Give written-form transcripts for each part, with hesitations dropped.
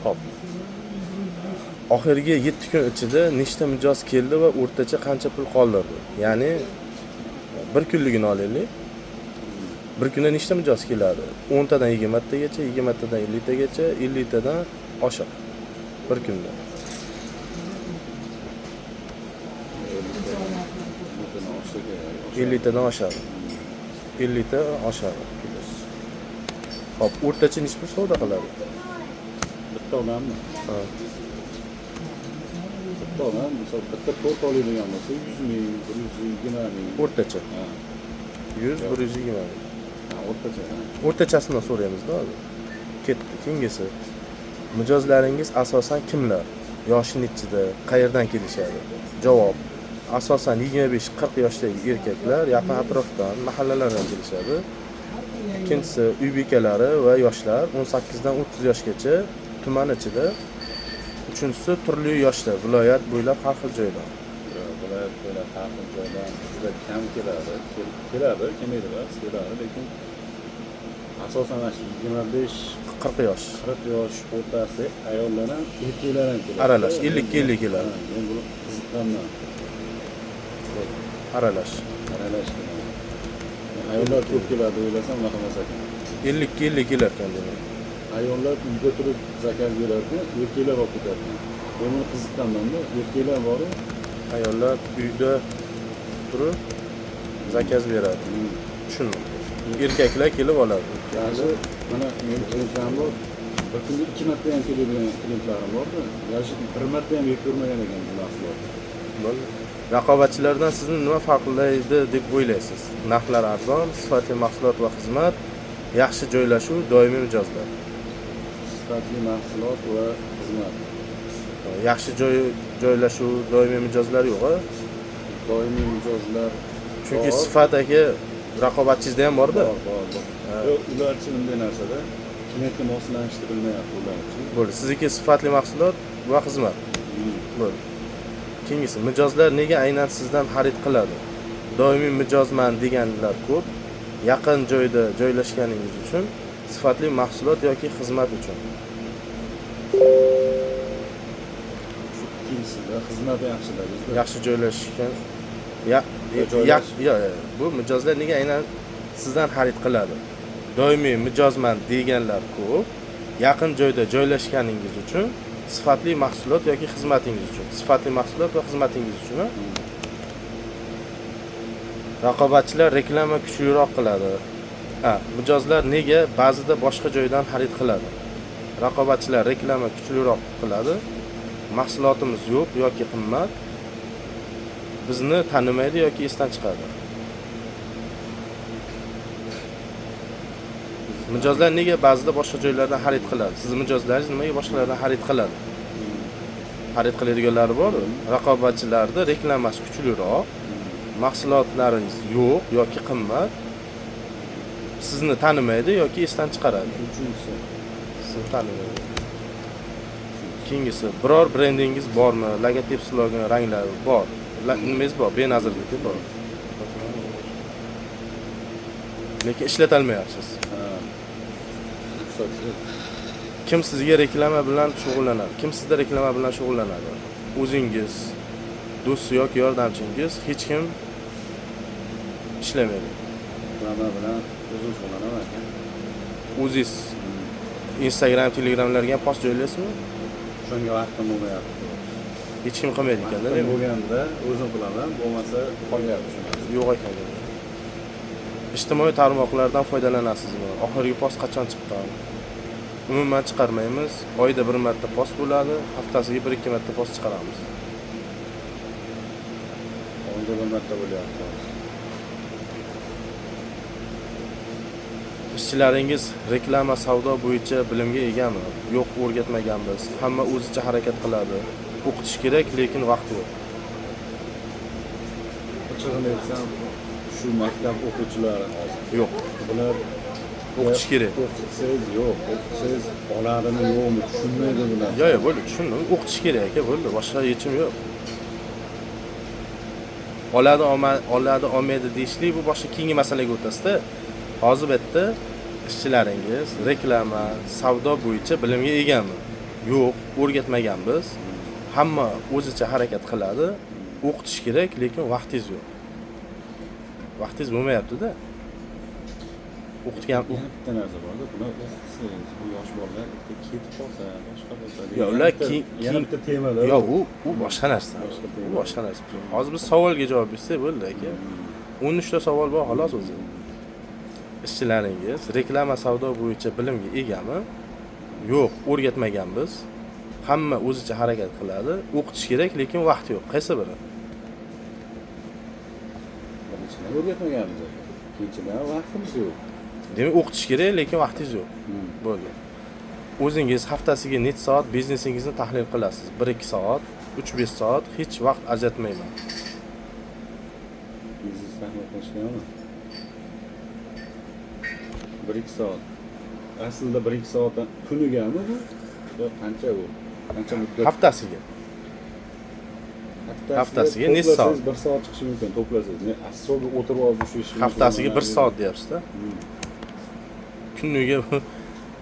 Xo'p. Oxirgi 7 kun ichida nechta mijoz keldi va o'rtacha qancha pul qoldirdi? Ya'ni bir kunligini olaylik. Bir kunda nechta mijoz keladi? 10 tadan 20 tagacha, 20 tadan 50 tagacha, 50 tadan oshiq. Bir kunda. 50tadan oshsa kerak. 50 tadan oshadi. 50 ta oshadi. Plus. Xo'p, o'rtacha necha pul savdo qiladi? Bitta odammi? Ha. Bitta odam, misol, bitta tort oladigan bo'lsa 100 ming, 120 ming. O'rtacha. Ha. 100, 120 ming. Ha, o'rtacha. Ha. O'rtachasidan so'raymiz-da hozir. Ketdi. Keyingisi. Mijozlaringiz asosan kimlar? Yoshi nechida? Qayerdan kelishadi? Javob. Asosan 25-40 yoshdagi erkaklar yaqin atrofdan, mahallalardan kelishadi. Ikkinchisi uy bekalari va yoshlar 18 dan 30 yoshgacha tuman ichida. Uchinchisi turli yoshda, viloyat bo'ylab har xil joydan. Yo'q, viloyat bo'ylab har xil joydan juda kam keladi. Keladi, kelmaydi emas, keladi, lekin asosan mana shu 25 40 yosh. 40 yosh o'rtasida ayollar ham, erkaklar ham keladi. Aralash, 50 ga 50 keladi. Ha, men buni qiziqqanman. Aralash. Aralash keladi. Ayollar ko'p keladi o'ylasam, unaqa emas ekan. 50 ga 50 kelar ekan demak. Ayollar uyda turib zakaz berar ekan, erkaklar olib ketar ekan. Men buni qiziqqanman-da, erkaklar boru. Ayollar uyda turib zakaz beradi. Tushundim. Erkaklar kelib oladi. Даже mana meni klientlarim bor. Bir kunda 2 marta ham keladigan klientlarim borda. Даже bir marta ham yeb ko'rmagan ekan bu mahsulotni. Bo'ldi. Raqobatchilardan sizni nima farqlaydi deb o'ylaysiz? Narxlar arzon, sifatli mahsulot va xizmat, yaxshi joylashuv, doimiy mijozlar. Sifatli mahsulot va xizmat. Yaxshi joylashuv, doimiy mijozlar yo'q, a? Doimiy mijozlar Chunki bor. sifat aka raqobatchingizda ham borda. Bor, bor, bor. Yo'q, ularchi bunday narsada klientga moslanishni bilmayapti ularchi. Bo'ldi. Sizniki sifatli mahsulot va xizmat. Bo'ldi. Keyingisi, mijozlar nega aynan sizdan xarid qiladi? Doimiy mijozman deganlar ko'p. Yaqin joyda joylashganingiz uchun, sifatli mahsulot yoki xizmat uchun. Shu ikkinchisida xizmat yaxshida bizda. Yaxshi joylashgan. Joylash. Yo, bu mijozlar nega aynan sizdan xarid qiladi? Doimiy mijozman deganlar ko'p. Yaqin joyda joylashganingiz uchun, sifatli mahsulot yoki xizmatingiz uchun. Sifatli mahsulot va xizmatingiz uchun. Ha? Raqobatchilar reklama kuchliroq qiladi. Ha, mijozlar nega ba'zida boshqa joydan xarid qiladi? Raqobatchilar reklama kuchliroq qiladi. Mahsulotimiz yo'q yoki qimmat. Bizni tanimaydi yoki esdan chiqadi. Mijozlar nega ba'zida boshqa joylardan xarid qiladi? Siz mijozlaringiz nimaga boshqalardan xarid qiladi? Xarid qiladiganlari bor. Raqobatchilarda reklamasi kuchliroq, mahsulotlaringiz yo'q yoki qimmat. Sizni tanimaydi yoki esdan chiqaradi. Uchinchisi. Sizni tanimaydi. Keyingisi, biror brendingiz bormi? Logotip, slogan, ranglar bor. Nimangiz bor? Benazirniki bor. Lekin ishlatalmayapsiz. Ha. Ruxsat yo'q. Kim sizga reklama bilan shug'ullanadi? Kim sizda reklama bilan shug'ullanadi? O'zingiz, do'st yoki yordamchingiz, hech kim ishlamaydi. Reklama bilan o'zim shug'ullanaman aka. O'zingiz Instagram, Telegramlarga ham post joylaysizmi? O'shanga vaqtim bo'lmayapti. Hech kim qilmaydi ekanda, Vaqtim demak. bo'lganda o'zim qilaman, bo'lmasa qolyapti shu narsa. Yo'q ekan. Ijtimoiy tarmoqlardan foydalanasizmi? Oxirgi post qachon chiqqan? Umuman chiqarmaymiz. Oyda bir marta post bo'ladi, haftasiga 1-2 marta post chiqaramiz. Oyda bir marta bo'lyapti hozir. Ishchilaringiz reklama, savdo bo'yicha bilimga egami? Yo'q, o'rgatmaganmiz. Hamma o'zicha harakat qiladi. O'qitish kerak, lekin vaqt yo'q. Ochig'ini aytsam, shu maktab o'quvchilari hozir. Yo'q. Bular O'qitish kerak. O'qitsangiz yo'q, o'qitsangiz oladimi yo'qmi tushunmaydi bular. Yo'q, yo'q, bo'ldi, tushundim. O'qitish kerak aka, bo'ldi, boshqa yechim yo'q. Oladi, oladi, olmaydi deyishlik bu boshqa keyingi masalaga o'tasizda. Hozir bu yerda ishchilaringiz reklama, savdo bo'yicha bilimga egami? Yo'q, o'rgatmaganmiz. Hamma o'zicha harakat qiladi. O'qitish kerak, lekin vaqtingiz yo'q. Vaqtingiz bo'lmayapti-da. O'qitgan Yana bitta narsa borda, buni o'qitsangiz, bu yosh bolalar erta ketib qolsa, boshqa bo'lsa. Yo'q, ular yana bitta temalar. Yo'q, u boshqa narsa. Boshqa U tema. boshqa narsa. Hozir biz savolga javob bersak bo'ldi, aka. 13 ta savol bor xolos o'zi. Ishchilaringiz reklama, savdo bo'yicha bilimga egami? Yo'q, o'rgatmaganmiz. Hamma o'zicha harakat qiladi. O'qitish kerak, lekin vaqt yo'q. Qaysi biri? Birinchidan o'rgatmaganmiz aka. Ikkinchidan vaqtimiz yo'q. Demak, o'qitish kerak, lekin vaqtingiz yo'q. Bo'ldi. O'zingiz haftasiga necha soat biznesingizni tahlil qilasiz? 1-2 soat, 3-5 soat, hech vaqt ajratmayman. Biznes tahlil qilishganmi? 1-2 soat. Aslida 1-2 soat kunigami bu? Yo, qancha bu? Qancha muddat? Haftasiga. Haftasiga necha soat? 1 soat chiqishi mumkin, to'plasangiz. Ne, asobi o'tirib olib shu ishni. Haftasiga 1 soat deyapsiz-da. Kuniga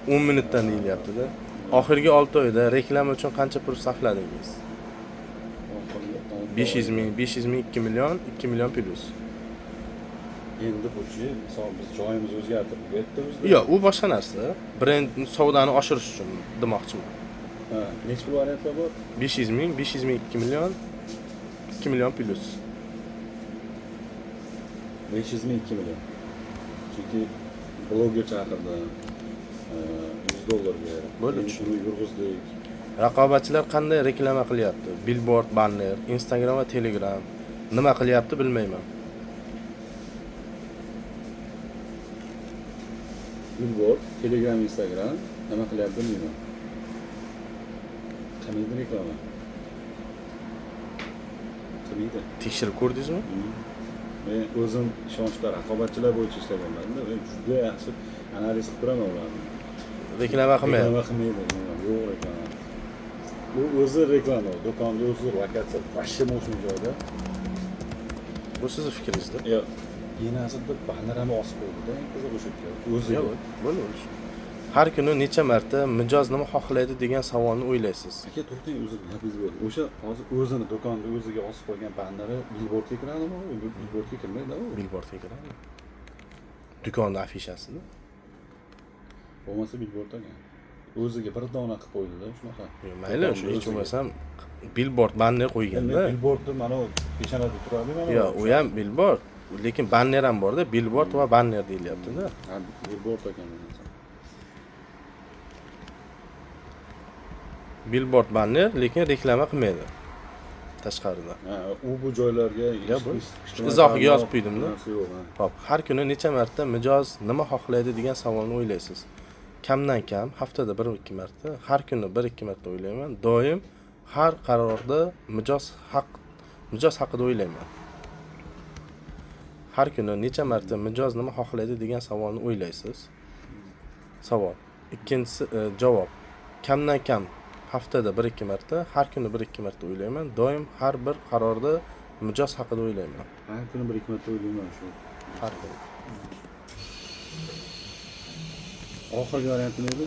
10 minutdan deyilyapti-da. Oxirgi 6 oyda reklama uchun qancha pul sarfladingiz? 500 ming, 500 ming, 2 million, 2 million plyus. Endi buchi, misol biz joyimizni o'zgartirib bu yerda o'zida. Yo'q, u boshqa narsa. Brend savdoni oshirish uchun demoqchiman. Ha, necha pul variantlar bor? 500 ming, 500 ming, 2 million, 2 million plyus. 500 ming, 2 million. Chunki bloger chaqirdim. $100 ga. Bo'ldi. Endi shuni yurg'izdik. Raqobatchilar qanday reklama qilyapti? Billboard, banner, Instagram va Telegram. Nima qilyapti bilmayman. Billboard, Telegram, Instagram nima qilyapti bilmayman. Qilmaydi reklama. Qilmaydi. Tekshirib ko'rdingizmi? Men o'zim ishonchda raqobatchilar bo'yicha ishlaganman-da, men juda yaxshi analiz qilib turaman ularni. Reklama qilmayapti. Reklama qilmaydi, yo'q reklama. Bu o'zi reklama, do'konni o'zi lokatsiya вообще мощный joyda. Bu sizni fikringizda. Yo'q, enasi deb banner ham osib qo'ydi-da, eng qizig'i o'sha yerga. O'ziga. Yo'q, bo'ldi, bo'ldi. Har kuni necha marta mijoz nima xohlaydi degan savolni o'ylaysiz. Aka, to'xtang, o'zi gapingiz bo'ldi. O'sha hozir o'zini do'konda o'ziga osib qo'ygan banneri billboardga kiradimi? U billboardga kirmaydi u. Billboardga kiradi. Do'konni afishasini. Bo'lmasa billboard ekan. O'ziga bir dona qilib qo'ydi-da, shunaqa. Mayli, o'sha hech bo'lmasam billboard banner qo'yganda. Billboardni mana u peshonada turadi mana. Yo'q, u ham billboard, lekin banner ham bor-da, billboard va banner deyilyapti-da. Ha, billboard ekan bo'lmasa. Billboard banner, lekin reklama qilmaydi tashqarida. Ha, u bu joylarga izohiga yozib qo'ydimda. Yo'q, ha. Xo'p, har kuni necha marta mijoz nima xohlaydi degan savolni o'ylaysiz. Kamdan kam haftada 1-2 marta, har kuni 1-2 marta o'ylayman. Doim har qarorda mijoz haqida o'ylayman. Har kuni necha marta mijoz nima xohlaydi degan savolni o'ylaysiz. Savol. Ikkinchisi javob. Kamdan kam haftada 1-2 marta, har kuni 1-2 marta o'ylayman. Doim har bir qarorda mijoz haqida o'ylayman. Har kuni 1-2 marta o'ylayman shu. Har kuni. Oxirgi varianti nima edi?